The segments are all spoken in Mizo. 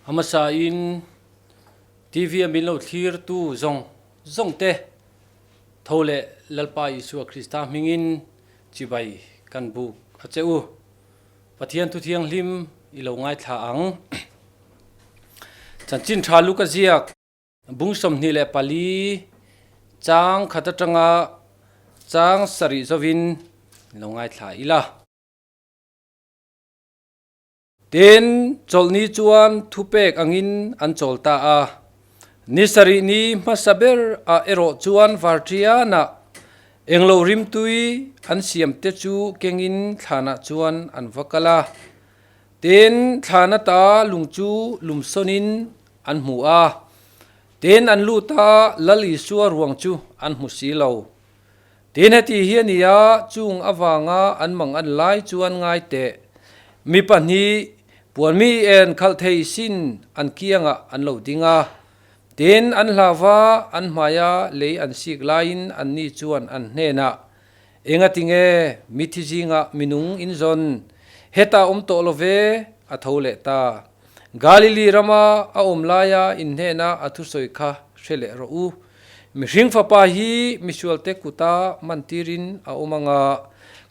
Hmasa in TV a min lo thlir tu zawng zawng te tho leh Lalpa Isua Krista hmingin chibai kan buk a che u. Pathian thu thianghlim i lo ngaithla ang. Chanchin tha luk a ziak. Bung 24 chang khat atanga chang sarih zawin lo ngaithla ila. Tin, chawlhni chuan thupek angin an chawl ta a. Ni sarih ni hmasa ber ah erawh chuan Varṭianah englo rimtui an siam te chu kengin thlanah chuan an va kal a. Tin, thlan ata lung chu lumsawnin an hmu a. Tin, an lut a, Lal Isua ruang chu an hmu si lo. Tin, heti hi a ni a, chung avanga an mang an lai chuan ngai teh. Mi pahnih, puanmi en khalh thei sin an kiangah an lo ding a. Tin, an hlau va, an hmaia lei an sik laiin anni chuan an hnenah, Engati nge mithi zingah minung in zawn? Hetah awm tawh lo ve, a tho leh ta. Galili rama a awm laia in hnena a thusawi kha hre leh rawh u. Mihring fapa hi misualte kuta mantirin a awm ang a,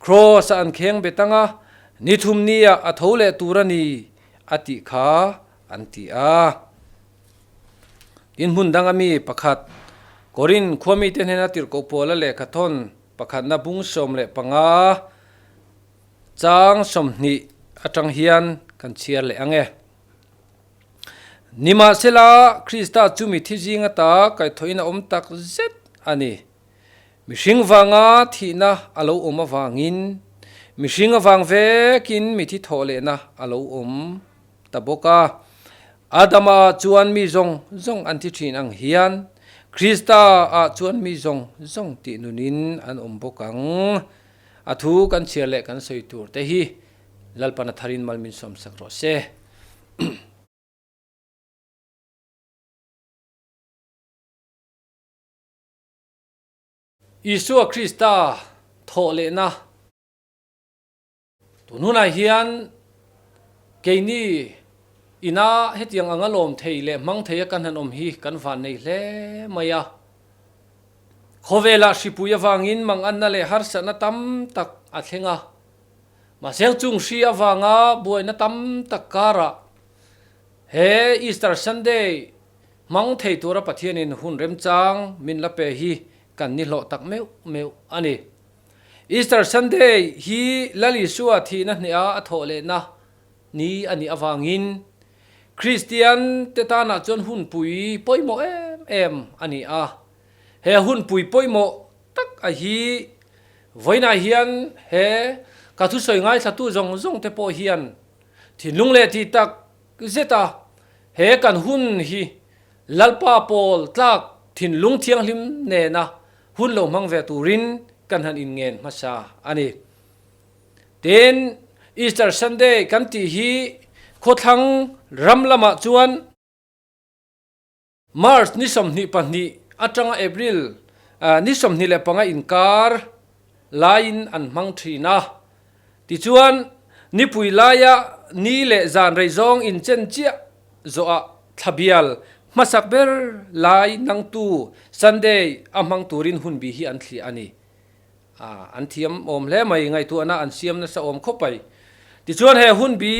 Kraws-a an kheng bet ang a, ni thum nia a tho leh tur a ni, a tih kha an ti a. Tin, hmun danga mi pakhat, Korin khuamite hnena tirhkoh Paula lehkha thawn pakhatna bung 15 chang 20 atang hian kan chhiar leh ang e. Nimahsela, Krista chu mithi zing ata kaihthawhin a awm tak zet a ni. Mihring vanga thihna a lo awm avangin, mihring avang vekin mithi thawh lehna a lo awm ta bawk a. Adama ah chuan mi zawng zawng an thi thin ang hian, Krista ah chuan mi zawng zawng tih nunin an awm bawk ang. A thu kan chhiar leh kan sawi tur te hi Lalpan a tharin mal min sawmsak rawh se. Isua Krista thawh lehna tun hunah hian keini ina hetiang anga lawm thei leh hmang thei a kan han awm hi kan van nei hle mai a. Khawvelah hripui avangin manganna leh harsatna tam tak a thleng a. Mahse chung hri avanga buaina tam tak karah he Easter Sunday hmang thei tura Pathianin hun remchang min la pe hi kan ni hlawh tak meuh meuh a ni. Easter Sunday hi Lal Isua thihna hneha a thawh lehna ni a nih avangin Kristian te tanah chuan hunpui pawimawh em em a ni a. He hunpui pawimawh tak a hi Vawiinah hian he ka thusawi ngaithlatu zawng zawng te pawh hian thinlung leh tih tak zet a he kan hun hi Lalpa pawl tlak thinlung thianghlim nena hun lo hmang ve turin kan han inngen hmasa a ni. Tin, Easter Sunday kan tih hi khawthlang ram lamah chuan, March ni 22 atanga April ni 25 inkar laiin an hmang thin a. Tichuan, nipui laia ni leh zan rei zawng inchen chiah zawhah thlabial hmasak ber lai nangtu Sunday a hmang turin hunbi hi an thliah a ni. An thiam awm hle mai, ngaihtuahna an siam nasa awm khawp mai. Tichuan he hun bi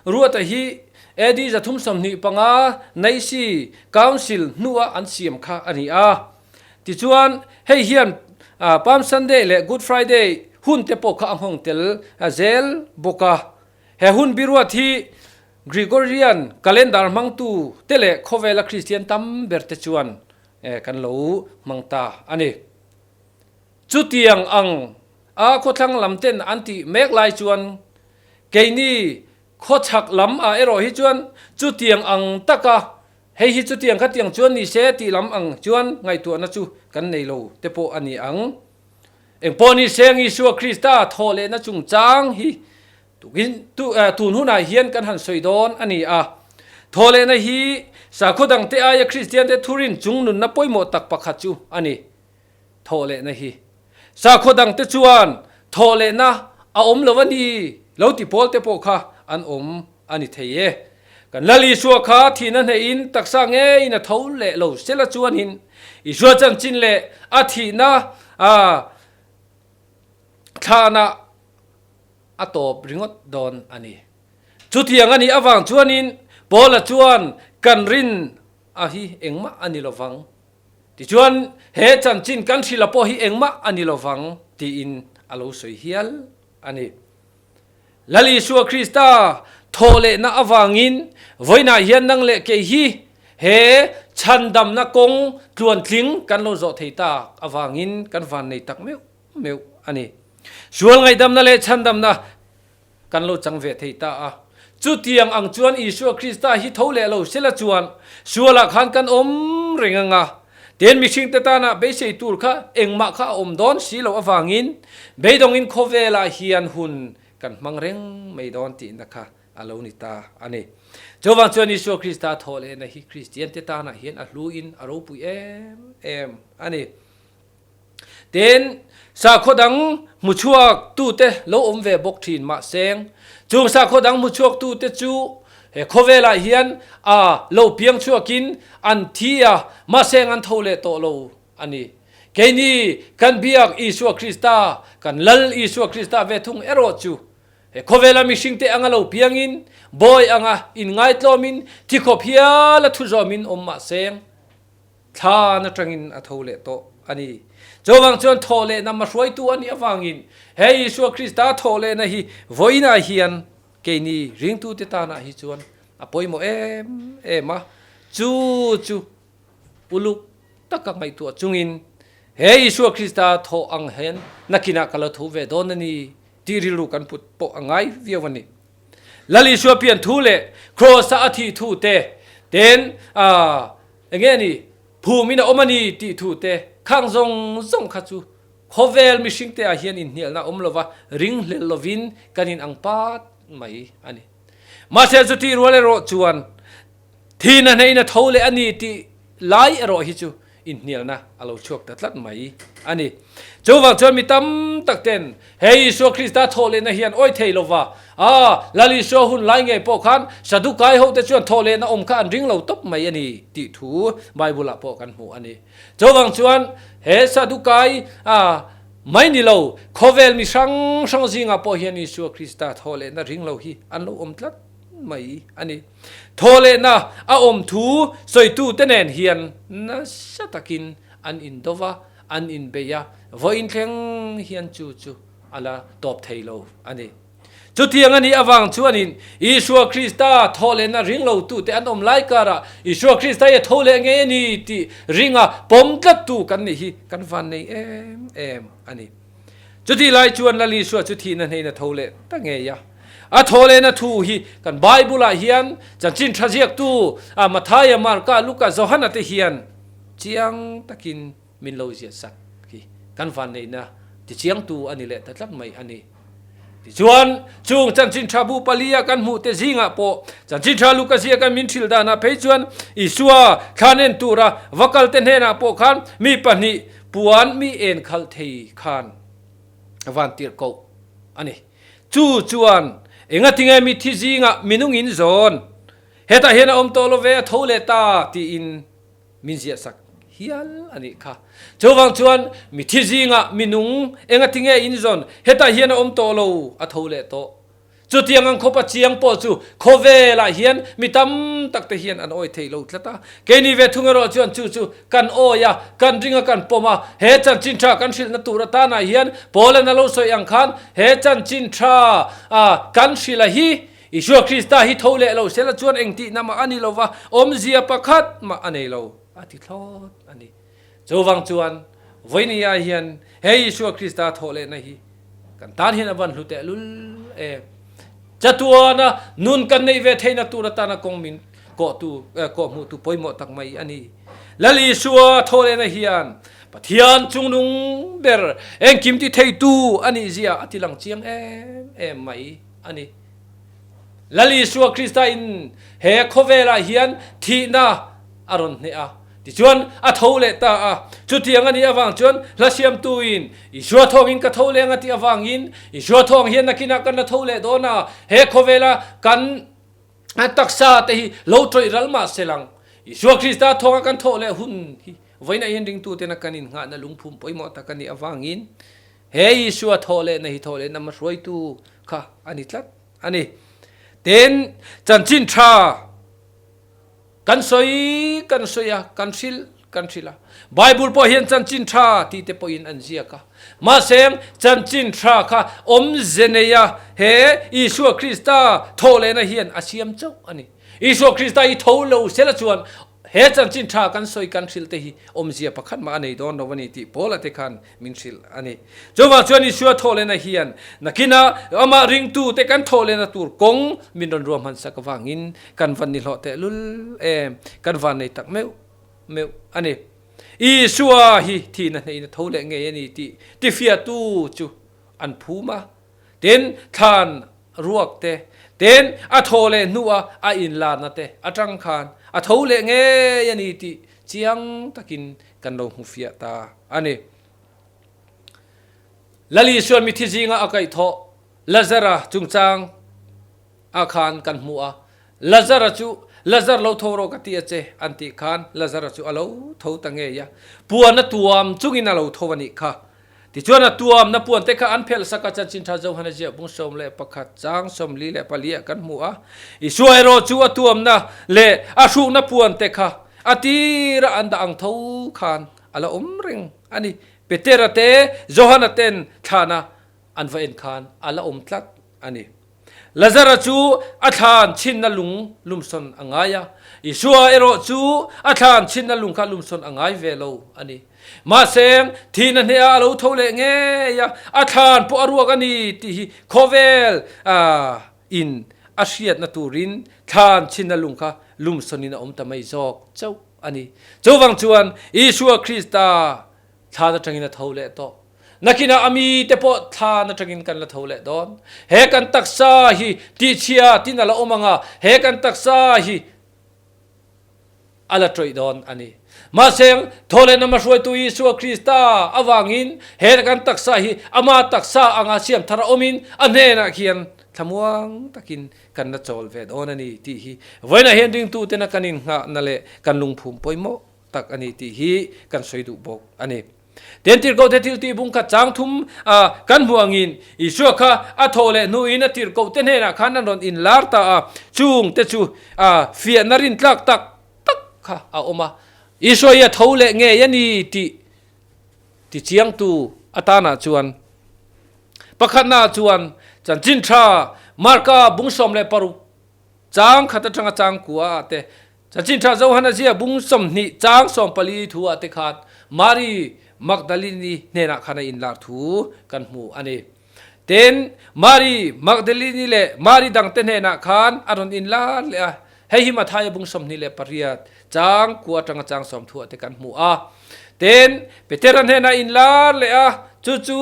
Ruata hi AD 325 Naisi Council hnua an siam kha a ni a. Tichuan hei hian Palm Sunday leh Good Friday hun te pawh kha a nghawng tel zel bawk a. He hun bi Ruat hi Gregorian calendar hmangtu te leh khawvela Kristian tam ber te chuan kan lo hmang ta a ni. Chutiang ang a khawthlang lam ten an tih mek lai chuan keini khawchhak lam ah erawh hi chuan chutiang ang taka hei hi chutiang khatiang chuan ni se tih lam ang chuan ngaihtuahna chu kan nei lo te pawh a ni ang. Engpawh ni se Isua Krista thawh lehna chungchang hi Tukin tun hunah hian kan han sawi dawn a ni a. Thawhlehna hi sakhaw dangte aia Kristiante thurin chung nunna pawimawh tak pakhat chu a ni. Thawhlehna hi sakhaw dangte chuan thawhlehna a awm lo a ni lo ti pawl te pawh kha an awm a ni thei e. Kan Lal Isua kha thihna hnehin taksa ngeiin a tho leh lo sela chuanin Isua chanchin leh a thihna thlanah a tawp ringawt dawn a ni. Chutiang a nih avang chuanin Paula chuan kan rin a hi engmah a ni lovang. Tichuan he chanchin kan hrilh a pawh hi engmah a ni lovang tiin a lo sawi hial a ni. Lal Isua Krista thawhlehna avangin vawiinah hian nang leh kei hi he chhandamna kawng tluantling kan lo zawh thei tak avangin kan vannei tak meuh meuh a ni. Sual ngaihdamna leh chhandamna kan lo chang ve thei ta a. Chutiang ang chuan Isua Krista hi tho leh lo sela chuan sualah khan kan awm reng ang a. Tin, mihringte tana beisei tur kha engmah kha a awm dawn si loh avangin beidawngin khawvelah hian hun kan hmang reng mai dawn tihna kha a lo ni ta a ni. Chuvang chuan Isua Krista thawh lehna hi Kristiante tanah hian a hluin a ropui em em a ni. Tin, sakhaw dang hmuchhuak tute lo awm ve bawk thin mahseng, chung sakhaw dang hmuchhuak tute chu he khawvelah hian a lo piang chhuakin an thi a, mahseng an tho leh tawh lo a ni. Keini kan biak Isua Krista, kan Lal Isua Krista ve thung erawh chu he khawvela mihringte anga lo piangin, bawi anga inngaitlawmin, thikhawp hiala thuzawmin awm mahseng, Thlan atangin a tho leh tawh a ni. Chuvang chuan thawh lehna hmahruaitu a nih avangin he Isua Krista thawh lehna hi vawiinah hian keini ringtute tanah hi chuan a pawimawh em em a. Chu chu uluk taka ngaihtuah chungin he Isua Krista thawh ang hian nakinah ka lo tho ve dawn a ni tih rilru kan put pawh a ngai viau a ni. Lal Isua pian thu leh Kraws-a a thih thu te, ten eng nge ni, phum in a awm a ni tih thu te, khang zawng zawng kha chu khawvel mihring te ah hian inhnialna awm lova ringhlel lovin kan in ang pat mai a ni. Mahse chutih rual erawh chuan Thihna hnehin a tho leh a ni tih lai erawh hi chu inhnialna a lo chhuak ta tlat mai a ni. Chuvang chuan mi tam tak ten he Isua Krista thawh lehna hian awi thei lova, A, Lal Isua hun lai ngei pawh khan Sadukai hote chuan thawh lehna awm kha an ring lo tawp mai a ni tih thu Bible-ah pawh kan hmu a ni. Chuvang chuan he Sadukai mai ni lo, khawvel mi hrang hrang zingah pawh hian Isua Krista thawh lehna ring lo hi an lo awm tlat mai a ni. Thawhlehna a awm thu sawitute nen hian nasa takin an indo va, an inbei a, vawiin thleng hian chu chu a la tawp thei lo a ni. Chutiang a nih avang chuanin Isua Krista thawhlehna ring lotute an awm lai karah Isua Krista hi a tho leh ngei a ni tih ringa pawm tlattu kan nih hi kan vannei em em a ni. Chutih lai chuan Lal Isua chu thihna hnein a tho leh ta ngei a. A tho lehna thu hi kan Bible-ah hian chanchin tha ziaktu Mathaia, Marka, Luka, Johana te hian chiang takin min lo ziah sak hi kan vanneihna tichiangtu a ni leh ta tlat mai a ni. Tichuan, chung chanchin tha bu palia kan hmuh te zingah pawh chanchin tha Luka ziaka min hrilh danah phei chuan Isua thlan en tura va kalte hnenah pawh khan mi pahnih Puan mi en khalh thei khan van tirh koh a ni. Chu chuan, Engatinge mithi zingah minung in zawn? Hetah hian a awm tawh lo ve, a tho leh ta, tiin min ziah sak hial a nih kha. Chuvang chuan, mithi zingah minung engatinge in zawn? Hetah hian a awm tawh lo, a tho leh tawh. Chutiang ang khawpa chiang pawh chu khawvelah hian mi tam tak te hian an awi thei lo tlat a. Keini ve thung erawh chuan chu chu kan awi a, kan ring a, kan pawm a. He chanchin tha kan hrilhna tur atanah hian Paulan a lo sawi ang khan he chanchin tha kan hrilh a hi Isua Krista hi tho leh lo sela chuan engtihna mah a ni lo va, awmzia pakhat mah a nei lo a ti thlawt a ni. Chuvang chuan vawinia hian he Isua Krista thawh lehna hi kan tan hian a van hlu tehlul em. Chatuana nun kan neih ve theihna tur atana kawng min kawhtu kawhhmuhtu pawimawh tak mai a ni. Lal Isua thawh lehna hian Pathian chungnung ber engkim ti theitu a nih zia a tilang chiang em em mai a ni. Lal Isua Krista in he khawvelah hian thihna a rawn hneh a. Tichuan, a tho leh ta a. Chutiang a nih avang chuan hla siamtuin, Isua thawngin ka tho leng a tih avangin, Isua thawng hian nakinah kan la tho leh dawn a, he khawvela kan. Taksa te hi lo tawih ral mah se lang. Isua Krista thawnga kan thawh leh hun hi vawiinah hian ringtuten a kan innghahna lungphum pawimawh tak a nih avangin he Isua thawh lehna hi thawh lehna hmahruaitu kha a ni tlat a ni. Tin, chanchin tha kan sawi kan sawi a, kan hrilh kan hrilh a. Bible pawh hian chanchin tha tih te pawhin an ziak a. Mahse, chanchin tha kha awmze nei a he Isua Krista thawh lehna hian a siam chauh a ni. Isua Krista hi tho lo sela chuan he chanchin tha kan sawi kan hrilh te hi awmzia pakhat mah a nei dawn lo a ni tih Paula te khan min hrilh a ni. Chuvang chuan Isua thawh lehna hian nakina amah ringtu te kan thawh lehna tur kawng min rawn ruahman sak avangin kan van ni hlawh tehlul em, kan van nei tak meuh meuh a ni. Isua hi thihna hneihna tho leh ngei a ni tih tifiahtu chu an phum a. Tin, thlan ruak te, tin, a thaw leh hnuah a inlarna te atang khan a tho leh ngei a ni tih chiang takin kan lo hmu fiah ta a ni. Lal Isuan mithi zinga a kaihthawh Lazara chungchang ah khan kan hmu a, Lazara chu, Lazar lo tho rawh ka ti a che an tih khan Lazara chu a lo tho ta ngei a, puan a tuam chungin a lo tho a nih kha. Tichuan a tuamna puante kha an phelh sak a, Chanchin Tha Johana ziah bung 11 chang 44 ah kan hmu a. Isua erawh chu a tuamna leh a hrukna puante kha a tira an dah ang tho khan a la awm reng a ni. Petera te, Johana ten thlana an va en khan a la awm tlat a ni. Lazara chu a thlan chhinna lung lumsawn a ngai a, Isua erawh chu a thlan chhinna lung kha lumsawn a ngai ve lo a ni. Mahse, thihna hnehah a lo tho leh ngei a, a thlan pawh a ruak a ni tih hi khawvel in a hriatna turin thlan chhinna lung kha lumsawnin a awm ta mai zawk chauh a ni. Chuvang chuan Isua Krista Thlan atangin a tho leh tawh. Nakinah a mite pawh thlan atangin kan la tho leh dawn. He kan taksa hi tihchhia tin a la awm ang a, he kan taksa hi a la tawih dawn a ni. Mahse, thawhlehna hmahruaitu Isua Krista avangin he kan taksa hi ama taksa anga siam thar a awmin a hnenah khian thlamuang takin kan la chawl ve dawn a ni tih hi vawiinah hian ringtutena kan innghahna leh kan lungphum pawimawh tak a ni tih hi kan sawi duh bawk a ni. Ten tirhkohte thil tih bung kha chang thum a kan hmuh angin Isua kha a thawh leh hnuin a tirhkohte hnenah khan an rawn inlar ta a, chung te chu a fiahna rintlak tak tak kha a awm a. Isua hi a tho leh ngei a ni tih tichiangtu atanah chuan pakhatnaah chuan Chanchin Tha Marka bung 16 chang khat atanga chang kua ah te Chanchin Tha Johana zia bung 20 chang 14 thu ah te khan Mari Magdalini hnenah khan a inlar thu kan hmu a ni. Tin, Mari Magdalini leh Mari dangte hnenah khan a rawn inlar leh a, hei hi Mathaia bung 28 chang kua atanga chang sawm thu ah te kan hmu a. Tin, Petera hnenah a inlar leh a, chu chu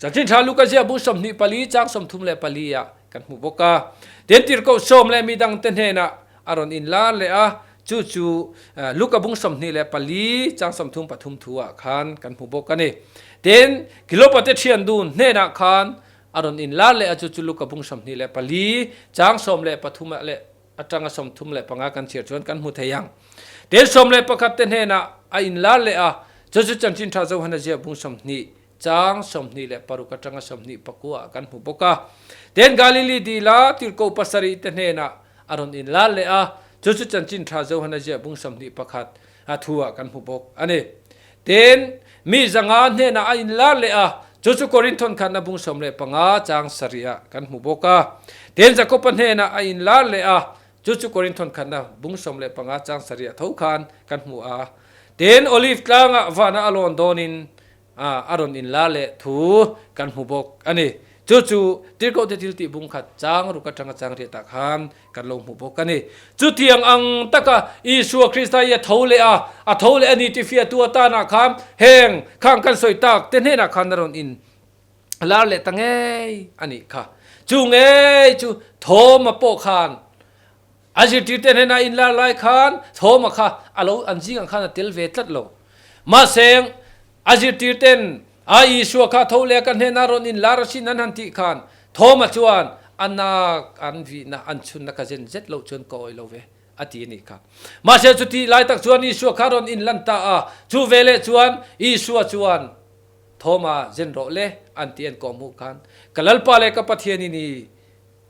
Chanchin Tha Luka ziah bu 24 chang 34 ah kan hmu bawk a. Tin, tirhkoh sawm leh mi dangte hnenah a rawn inlar leh a, chu chu Luka bung 24 chang 33 thu ah khan kan hmu bawk a ni. Tin, Kilopate thian dun hnenah khan a rawn inlar leh a, chu chu Luka bung 24 chang 13 ah leh atanga 35 kan chhiar chuan kan hmu thei ang. Tin, 11 te hnenah a inlar leh a, chu chu Chanchin Tha Johana ziah bung 20 Chang 26 atanga 29 ah kan hmu bawk a. Tin, Galili dila tirhkoh pasarih te hnenah a rawn inlar leh a, chu chu Chanchin Tha Johana ziah bung 21 a thu ah kan hmu bawk a ni. Tin, mi zanga hnenah a inlar leh a, chu chu Korinthon khatna bung 15 chang sarih ah kan hmu bawk a. Tin, Jakoba hnenah a inlar leh a, chu chu Korinthon khatna bung 15 chang sarih ah tho khan kan hmu a. Tin, Olive tlangah vana a lawn dawnin a rawn inla leh thu kan hmu bawk a ni. Chu chu Tirhkohte thil tih bung khat chang ruk atanga chang riatah khan kan lo hmu bawk a ni. Chutiang ang taka Isua Krista hi a tho leh a, a tho leh a ni ti fiahtu atanah khan heng khang kan sawi tak te hnenah khan a rawn in lar leh ta ngei a nih kha. Chu ngei chu Thoma pawh khan A zirtirte hnenah inlar lai khan Thoma kha a lo an zingah khan a tel ve tlat lo. Mahse, a zirtirten a Isua kha tho leh ka hnenah rawn inlar asin an han tih khan Thoma chuan A nak an vihna an chhunna ka zen zet loh chuan ka awih lo ve, a ti a nih kha. Mahse chutih lai tak chuan Isua kha rawn inlan ta a, chu veleh chuan Isua chuan, Thawma zen rawh le, an ti an kawhhmuh khan, Ka Lalpa leh ka Pathian i ni,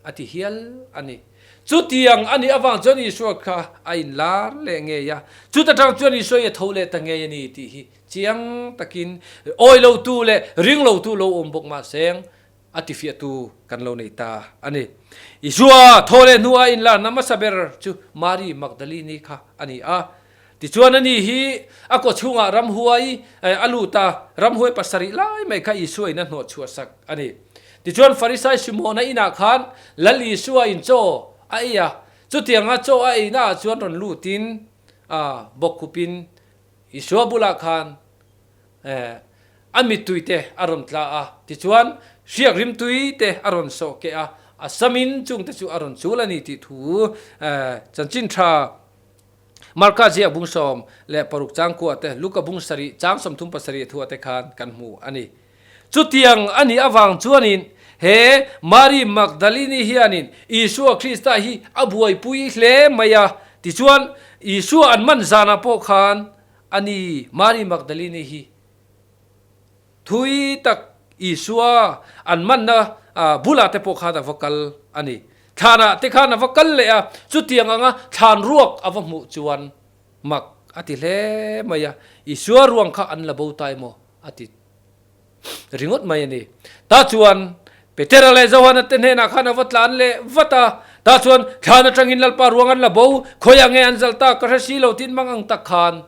a ti hial a ni. Chutiang a nih avang chuan Isua kha a inlar leh ngei a, chuta tang chuan Isua hi a tho leh ta ngei a ni tih hi chiang takin awi lotu leh ring lotu lo awm bawk mahse a tifiahtu kan lo nei ta a ni. Isua tho leh hnuah inlarna hmasa ber chu Mari Magdalini kha a ni a. Tichuan ani hi a kaw chhungah ramhuai a lut a, ramhuai pasarih lai mai kha Isua in a hnawh chhuah sak a ni. Tichuan Farisai Simona inah khan Lal Isua in chaw a ei a, chutianga chaw a eina ah chuan rawn lutin bawkkhupin Isua bulah khan a mittui te a rawn tla a, tichuan hriak rimtui te a rawn sawh keh a, a samin chungte chu a rawn chul a ni tih thu chanchin tha Marka ziak bung 16 chang kua te, Luka bung sarih chang 37 thua te khan kan hmu a ni. Chutiang a nih avang chuanin he Mari Magdalini hianin Isua Krista hi a buaipui hle mai a, tichuan Isua an man zanah pawh khan a ni Mari Magdalini hi Thui tak Isua an manna bulah te pawh khan a va kal a ni. Thlanah te khan a va kal leh a, chutiang anga thlan ruak a va hmuh chuan mak a ti hle mai a, Isua ruang kha an la bo ta emaw a ti ringawt mai a ni. Tah chuan Petera leh Johana te hnenah khan a va tlan leh vat a, tah chuan thlan atangin Lalpa ruang an la bo, khawiah nge an zalh ta ka hre si lo tiin mang ang tak khan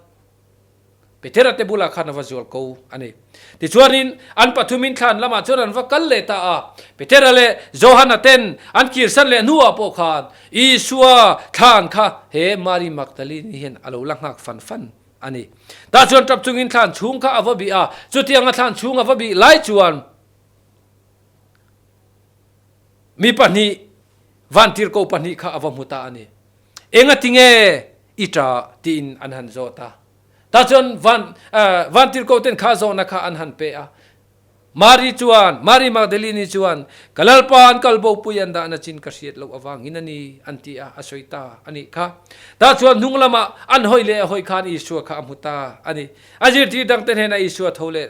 Petera te bulah khan a va zual ko a ni. Tichuanin an pathumin thlan lamah chuan an va kal leh ta a. Petera leh Johana ten an kirsan leh hnuah pawh khan Isua thlan kha he Mari Magdalene hian a lo la nghak fan fan a ni. Tah chuan tap chungin thlan chhung kha a va bih a, chutianga thlan chhung a va bih lai chuan mi pahnih, vantirhkoh pahnih kha a va hmu ta a ni. Engatinge i ṭa tiin an han zawt a. Tah chuan van, vantirhkoh ten kha zawhna kha an han pe a. Mari chuan, Mari Magdalini chuan, Ka Lalpa an kal bopui an dahna chin ka hriat loh avangin a ni, an ti a, a sawi ta a nih kha. Tah chuan hnung lamah an hawi leh a hawi khan Isua kha a hmu ta a ni. A zirtir dangte hnenah Isua tho leh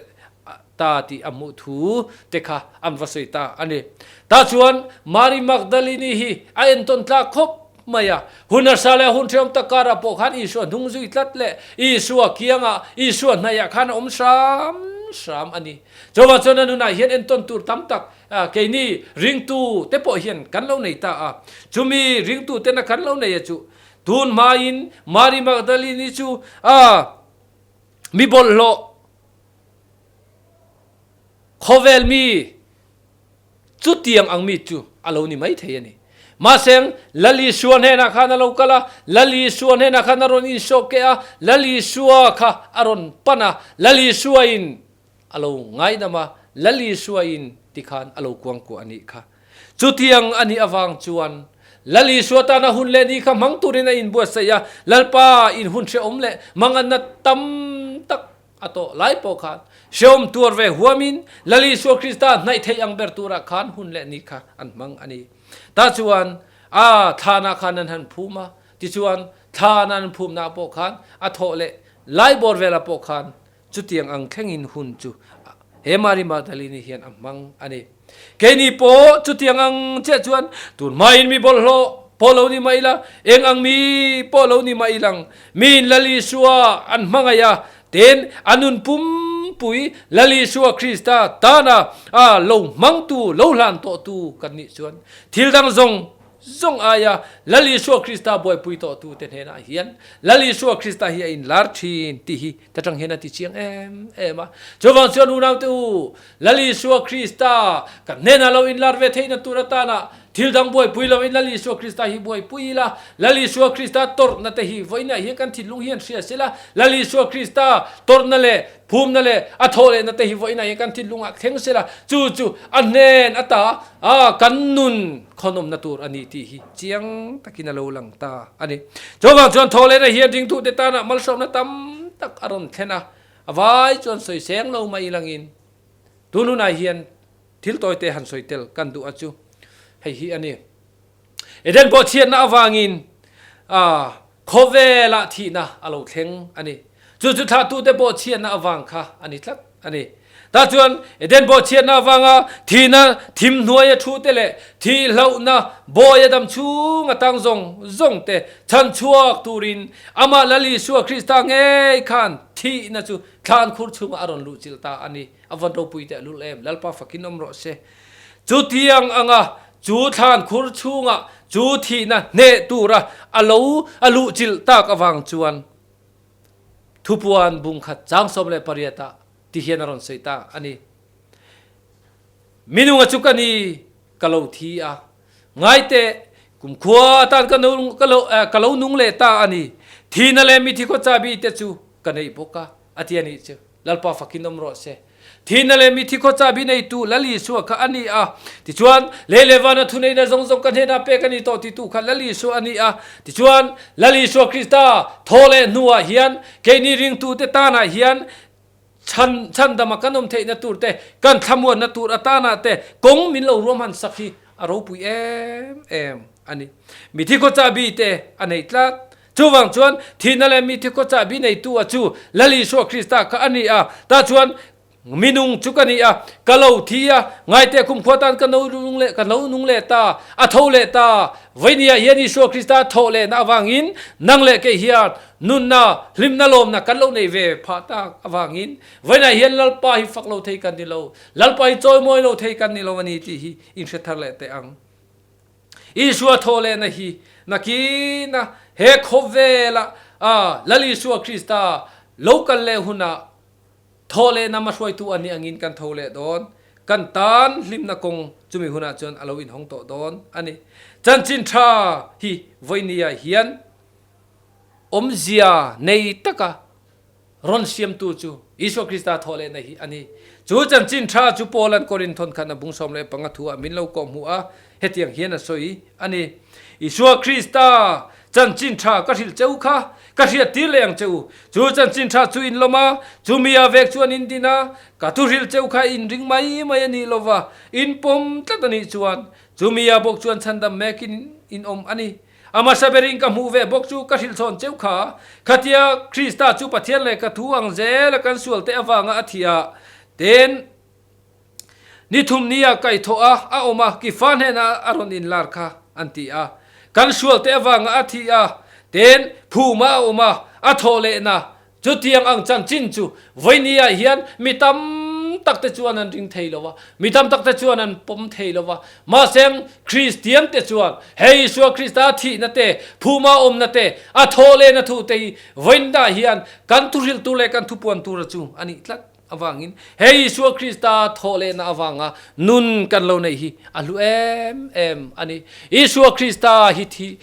ta tih a hmuh thu te kha an va sawi ta a ni. Tah chuan Mari Magdalini hi a entawn tlak khawp mai a. Hun harsa leh hun hrehawm tak karah pawh khan Isua hnung zui tlat leh Isua kiangah, Isua hnaihah khan a awm hram hram a ni. Chuvang chuan a nunah hian entawn tur tam tak keini ringtu te pawh hian kan lo nei ta a. Chumi ringtu tena kan lo nei a chu tun hmain Mari Magdalini chu a mi bawlhhlawh Khawvel mi chutiang ang mi chu a lo ni mai thei a ni. Mahse, Lal Isua hnenah khan a lo kal a, Lal Isua hnenah khan a rawn insawh keh a, Lal Isua kha a rawn pan a, Lal Isuain a lo ngaidam a, Lal Isuain tikhan a lo kuangkuah a nih kha. Chutiang a nih avang chuan Lal Isua tana hun leh ni kha hmang turin a inbuatsaih a, Lalpa in hun hrehawm leh manganna tam tak a tawh lai pawh khan hrehawm tuar ve huamin Lal Isua Krista hnaih theih ang ber turah khan hun leh ni kha an hmang a ni. Tah chuan a thlanah khan an han phum a, tichuan thlan an phumnaah pawh khan a thawh leh lai bawr velah pawh khan Chutiang ang thlengin hun chu he Mari Magdalene hian a hmang a ni. Keini pawh chutiang ang chiah chuan tun hmain mi bawlhhlawh pawh lo ni mah ila, eng ang mi pawh lo ni mah ilang, miin Lal Isua an hmangaih a, ten a nun pumpui Lal Isua Krista tana a lo hmangtu, lo hlan tawhtu kan nih chuan thil dang zawng zawng aia Lal Isua Krista buaipui tawhtute hnenah hian Lal Isua Krista hi a inlar thin tih hi Ta tang hian a ti chiang em em a. Chuvang chuan unaute u, Lal Isua Krista kan hnenah lo inlar ve theihna tur atana thil dang buaipui loin Lal Isua Krista hi buaipui ila, Lal Isua Krista tawrhna te hi vawiinah hian kan thinlung hian hria sela, Lal Isua Krista tawrhna leh phumna leh a thawhlehna te hi vawiinah hian kan thinlungah thleng sela, chu chu a hnen ata a kan nun khawnawmna tur a ni tih hi chiang takin a lo lang ta a ni. Chuvang chuan thawhlehna hian ringtute tana malsawmna tam tak a rawn thlen a, a vai chuan sawi seng lo mai langin tun hunah hian thil tawite han sawi tel kan duh a chu. hei hi a ni. Eden bawhchhiatna avangin khawvelah thihna a lo thleng a ni. Chu chu thlahtute bawhchhiatna avang kha a ni tlat a ni. Tah chuan Eden bawhchhiatna avanga thihna thim hnuaia thute leh thihlohna bawi a dam chhung atang zawng zawng te chhan chhuak turin amah Lal Isua Krista ngei khan thihna chu thlan khur chhungah a rawn luhchilh ta a ni. A vawn ropui teh lul em? Lalpa fakin awm rawh se. Chutiang anga chu thlan khur chhungah chu thihna hneh tura a lo a luhchilh tak avang chuan thupuan bungkhat chang 18 ah ti hian a rawn sawi ta a ni. Minunga chu ka ni, ka lo thi a. Ngaiteh, kumkhua atan ka ka lo nung leh ta a ni. Thihna leh mithi khaw chabi te chu ka nei bawk a, a ti a nih chu. Lalpa fakin awm rawh se. Thihna leh mithi khaw chabi neitu Lal Isua kha a ni a. Tichuan, lei leh vana thuneihna zawng zawng ka hnenah pek a ni tawh titu kha Lal Isua a ni a. Tichuan, Lal Isua Krista thaw leh hnuah hian keini ringtute tanah hian chhan chhandama kan awm theihna tur te, kan thlamuanna tur atanah te kawng min lo ruahman sak hi a ropui em em a ni. Mithi khaw chabi te a nei tlat. Chuvang chuan thihna leh mithi khaw chahbi neitu a chu Lal Isua Krista kha a ni a, tah chuan minung chu ka ni a, ka lo thi a, ngaite kumkhua tan ka no nung leh ka lo nung leh ta, a tho leh ta. Vawinia hian Isua Krista thawh lehna avangin nang leh kei hian nunna, hlimna, lawmna kan lo nei ve phah tak avangin vawiinah hian Lalpa hi fak lo thei kan ni lo, Lalpa hi chawimawi lo thei kan ni lo a ni tih hi inhre thar leh teh ang. Isua thawhlehna hi nakina he khawvela Lal Isua Krista lo kal leh hunah thawhlehna hmahruaitu a nih angin kan tho leh dawn. Kan tan hlimna kawng chumi hunah chuan a lo inhawng tawh dawn a ni. Chanchin tha hi vawinia hian awmzia nei taka Rawn siamtu chu Isua Krista thawhlehna hi a ni. Chu chanchin tha chu Paula'n Korinth thawnkhatna bung 15 thu-ah min lo kawhhmuh a, hetiang hian a sawi a ni, Isua Krista chanchin tha ka hrilh che u kha, ka hriattir leh ang che u. Chu chanchin tha chu in lawm a, chumi a vek chuan in din a, ka thu hrilh che u kha in ring mai mai a nih lova, in pawm tlat a nih chuan, chumi a bawk chuan chhandam mekin in awm a ni. A hmasa berin ka hmuh ve bawk chu ka hrilhchhawn cheu kha. Khatia Krista chu Pathian leh ka thu ang zela kan sualte avanga a thih a, ten ni thum nia kaihthawh a a awm a, Kifa hnenah a rawn inlar kha an ti a. Kan sualte avanga a thih a, ten phuma a awm a, a thawh lehna Chutiang ang chanchin chu vawinia hian mi tam tak te chuan an ring thei lo a, mi tam tak te chuan an pawm thei lo a. Mahse, Kristian te chuan he Isua Krista thihna te, phuma awmna te, a thawh lehna thu te hi vawiinah hian kan thuhrilh tur leh kan thupuan tura chu a nih tlat avangin he Isua Krista thawh lehna avanga nun kan lo neih hi a hlu em em a ni. Isua Krista hi thi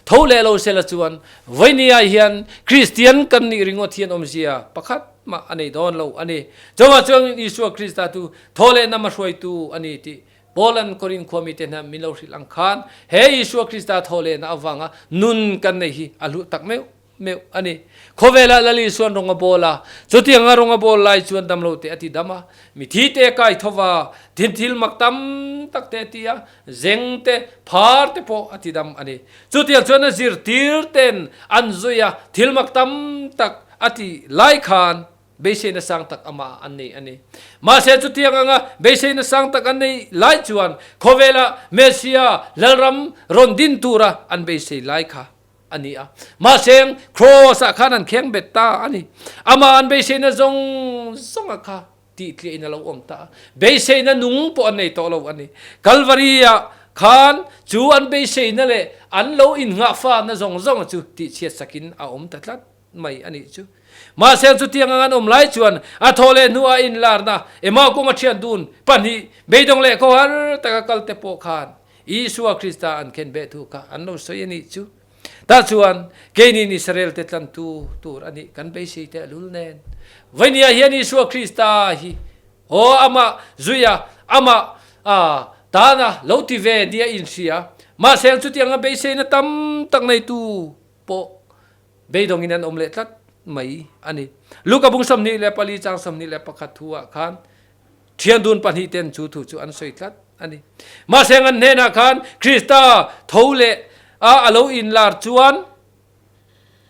tho leh lo sela chuan Vawinia hian Kristian kan nih ringawt hian awmzia pakhat mah a nei dawn lo a ni. Chuvah chuan Isua Krista chu thawhlehna hmahruaitu a ni tih Paula'n Korinth khuami te hna min lo hrilh ang khan he Isua Krista thawhlehna avanga nun kan neih hi a hluh tak meuh meuh a ni. Khawvelah Lal Isua'n rawng a bawl a, chutianga rawng a bawl lai chuan damlo te a ti dam a, mithi te a kai tho va, thil thil mak tam tak te a ti a, zeng te, phar te pawh a ti dam a ni. Chutiang chuan a zirtir ten an zui a, thil mak tam tak a tih lai khan beiseina sang tak amah an nei a ni. Mahse chutiang anga beiseina sang tak an nei lai chuan khawvela Messia Lalram rawn din tura an beisei lai kha a ni a. Mahse Kraws-ah khan an kheng bet ta a ni. Amah an beiseina zawng zawnga kha tih tliahin a lo awm ta a, beiseina nung pawh an nei tawh lo a ni. Kalvari-ah khan chu an beiseina leh an lo innghahfahna zawng zawng chu tihchhiat sakin a awm ta tlat mai a nih chu. Mahse chutiang ang an awm lai chuan a thaw leh hnuah inlarna Emau kawnga thian dun pahnih beidawng leh khawhar taka kalte pawh khan Isua Krista an khen beh thu kha an lo sawi a nih chu. Tah chuan keinin Israel te tlantu tur a nih kan beisei teh lul nen. Vawinia hian Isua Krista hi aw amah zuia amah tana lo ti ve nia inhria. Mahse chutianga beiseina tam tak neitu pawh beidawngin an awm leh tlat mai a ni. Luka bung 24 chang 21 thu ah khan. Thian dun pahnihten chu thu chu an sawi tlat a ni. Mahse an hnenah khan Krista tho leh a a lo inlar chuan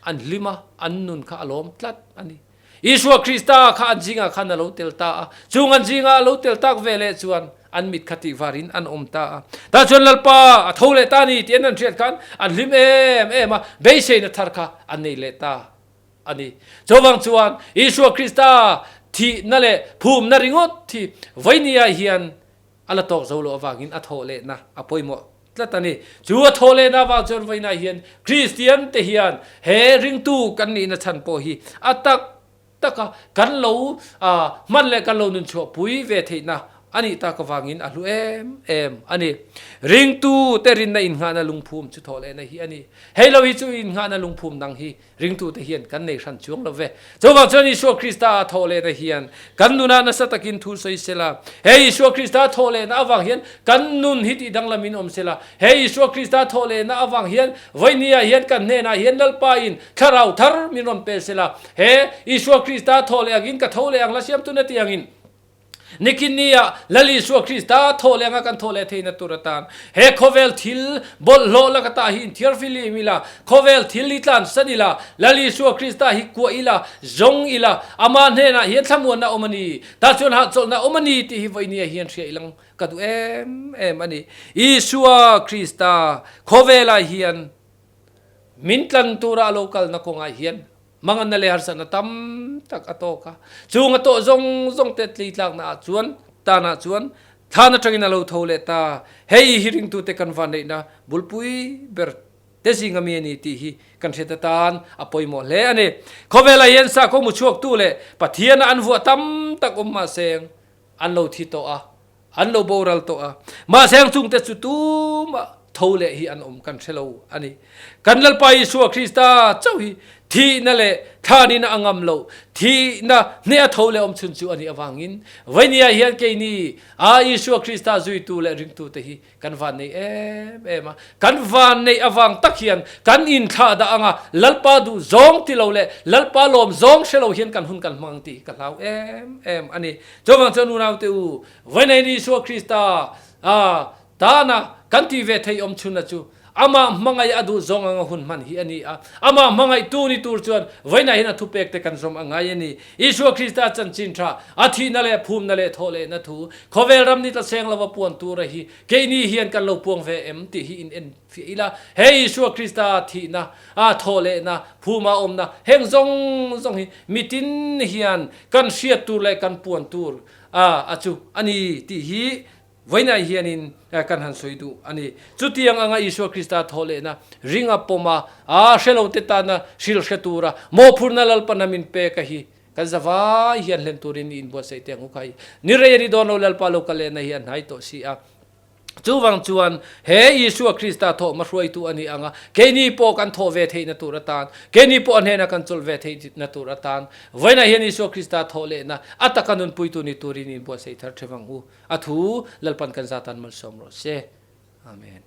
an hlim a, an nun kha a lawm tlat a ni. Isua Krista kha an zingah khan a lo tel ta a, chung an zingah a lo tel tak ve leh chuan an mit kha tihvarin an awm ta a. Tah chuan Lalpa a tho leh ta a ni tih an han hriat khan an hlim em em a, beiseina thar kha an nei leh ta a ni. Chuvang chuan Isua Krista thihna leh phumna ringawt hi vawinia hian a la tawk zo loh avangin a thawh lehna a pawimawh tlat a ni. Chu a thawh lehna avang chuan vawiinah hian Kristian te hian he ringtu kan nihna chhan pawh hi a tak taka kan lo hman leh kan lo nunchhuahpui ve theihna a nih tak avangin a hlu em em a ni. Ringtu te rinna innghahna lungphum chu thawh lehna hi a ni. Hei lo hi chu innghahna lungphum dang hi Ringtute hian kan nei hran chuang lo ve. Chuvang chuan Isua Krista a thawh lehna hian kan nunah nasa takin thu sawi sela. He Isua Krista a thawh lehna avang hian kan nun hi tih danglamin awm sela. He Isua Krista a thawh lehna avang hian vawinia hian kan hnenah hian Lalpa in thlarau thar min rawn pe sela. He Isua Krista a thawh leh angin ka tho leh ang la siamtuna tih angin Nikin nia Lal Isua Krista thawh leh anga kan thawh leh theihna tur atan he khawvel thil bawlhhlawh laka tah hi inthiar filim ila, khawvel thil hi tlansan ila, Lal Isua Krista hi kuah ila, zawng ila, ama hnenah hian thlamuanna awm a ni, tah chuan hahchawlhna awm a ni tih hi vawinia hian hria ilang ka duh em em a ni. Isua Krista khawvelah hian min tlan tura a lo kalna kawngah hian Manganna leh harsatna tam tak a tawk a, chung a tawh zawng zawng te tleitlakna ah chuan tanah chuan thlan atangin a lo tho leh ta. Hei hi ringtute kan vanneihna bulpui ber te zinga mi a ni tih hi kan hriat atan a pawimawh hle a ni. Khawvelah hian sakhaw mu chhuaktu leh Pathiana an vuah tam tak awm mahse an lo thi tawh a, An lo boral tawh a, mahse ang chungte chu tumah tho leh hi an awm kan hre lo a ni. Kan Lalpa Isua Krista chauh hi thihna leh thlanina a ngam loh, thihna hneh a tho leh awm chhun chu a nih avangin vawinia hian keini a Isua Krista zuitu leh ringtute hi Kan van nei em em a, kan van neih avang tak hian kan inthlah dah anga Lalpa duh zawng ti lo leh Lalpa lawm zawng hre lo hian kan hun kan hmang tih hi ka hlau em em a ni. Chuvang chuan unaute u, Vawinein Isua Krista tana kan tih ve theih awm chhunna chu Amah hmangaih a duh zawng anga hun hman hi a ni a, Amah hmangaihtu ni tur chuan vawiinah hian a thupekte kan zawm a ngai a ni. Isua Krista chanchin tha, a thihna leh phumna leh thawhlehna thu, khawvel ram ni tla seng lova puan tura hi keini hian kan lo puang ve em tih hi in en fiah ila. He Isua Krista thihna, a thawhlehna, phuma awmna, heng zawng zawng hi mitin hian kan hriat tur leh kan puan tur a chu a ni tih hi Vawiinah hianin kan han sawi duh a ni. Chutiang anga Isua Krista thawhlehna ring a pawm a, a hre lote tana hrilh hre tura mawhphurhna Lalpana min pek a hi kan zavai hian hlen turin i inbuatsaih teh ang u khai. Ni rei a ni dawn lo Lalpa lo kal lehna hi a hnai tawh si a. Chuvang chuan he Isua Krista thawh hmahruaitu a ni anga keini pawh kan thawh ve theihna tur atan, keini pawh a hnena kan chawlh ve theihna tur atan vawiinah hian Isua Krista thawh lehna a taka nunpuitu ni turin i inbuatsaih thar thevang u. A thu Lalpan kan zatan malsawm rawh se. Amen.